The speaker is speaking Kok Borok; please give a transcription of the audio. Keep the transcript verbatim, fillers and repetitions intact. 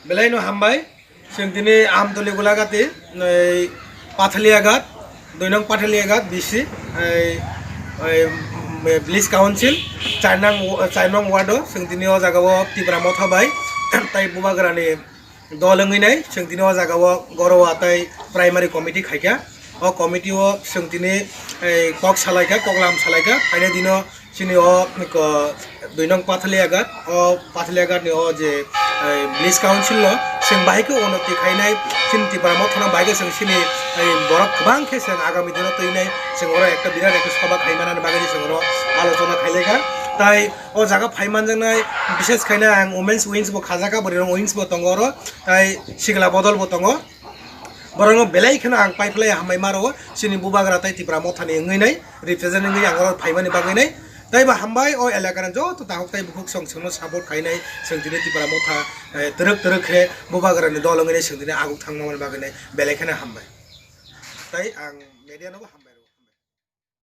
Belai no hambai. Chwng tini Amtoli Golagati, ei Pathaliagat, dui nong Pathaliagat B C, ei, ei, mm, Village Council, char nong, char nong ward o, chwng tini o jaga o Tipra Motha bai, tai Bubagrani dol wngwi nai, chwng tini o jaga o Gorowa tai Primary Committee khaikha. O committee o chwng tini, ei, kok salaikha, koklam salaikha, phainai dino chini o, ko, dui nong Pathaliagat, o Pathaliagat ni o je, ei, Village Council no chwng bahai khe unnoti khainai, chini Tipra Motha no bahai khe chwng chini, ei, borok kwbang khe chwng agami dino twinai, chwng oro ekta birat ekta sabha khaimanani bagwi chwng oro alochona khailaikha. Tai o jaga phaimanjaknai, bishes khaina ang women's wings bo khajakha, bwrwi rok wings bo tongo oro, tai sikla bodol bo tongo. Borokno belai kheno ang paiphlai hambai ma rwo, chini Bubagra tai Tipra Mothani wngwi nai, represent wngwi ang oro phaimani bagwi nai. Tai ba hambai o elakani joto takhuk tai bukhuk chwng chwngno support khainai, chwng tini Tipra Motha, eh, twrwk twrwk khe Bubagrani dol wngwi nai, chwng tini aguk thangmani bagwi nai, belai kheno hambai. Tai ang media no bo hambai.